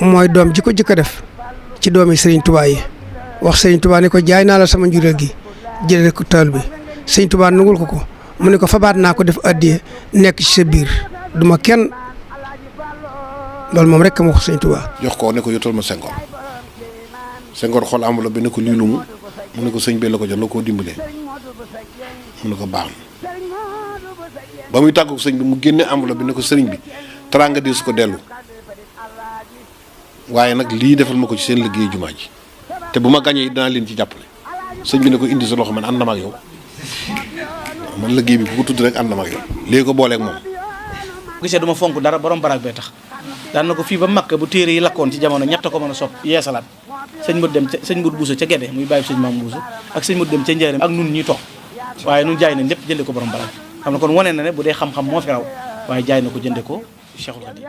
mooy doom ji ko jëkk a def ci doomi Serigne Touba yi wax Serigne Touba ne ko jaay naa la sama njureel gi jëlee ko taal bi Serigne Touba nangul ko mu ne ko fabaat naa ko def addiye nekk ci sa biir duma kenn loolu moom rek ma wax Serigne Touba. jox ko ne ko yotal ma Senghor xool enveloppe bi ne ko lii lu mu ne ko sëñ bi la ko jox la koo dimbalee mu ne ko baax na ba muy tàggu sëñ bi mu génne enveloppe bi ne ko sëriñ bi teraanga di su ko dellu waaye nag lii defal ma ko ci seen liggéey jumaa ji te bu ma gañee dinaa leen ci jàppale sëñ bi ne ko indi sa loxo man ànd na ma ak yow man liggéey bi ku ko tudd rek ànd na ma ak yow léegi ko booleeg moom. gisee du ma fonk dara borom baraag bee tax daan na ko fii ba Makka bu téere yi lakkoon ci jamono ñett ko mën a sopp yeesalaat sëñ Modou dem sëñ Modou Bousso ca Guédé muy bàyyi sëñ Maam Bousso ak sëñ Modou dem ca Njaaréem ak nun ñuy toog waaye nun jaay nañ lépp jënde ko borom baraag xam na kon wane na ne bu dee xam-xam moo fi raw waaye jaay na ko jënde ko Cheikhul Khadim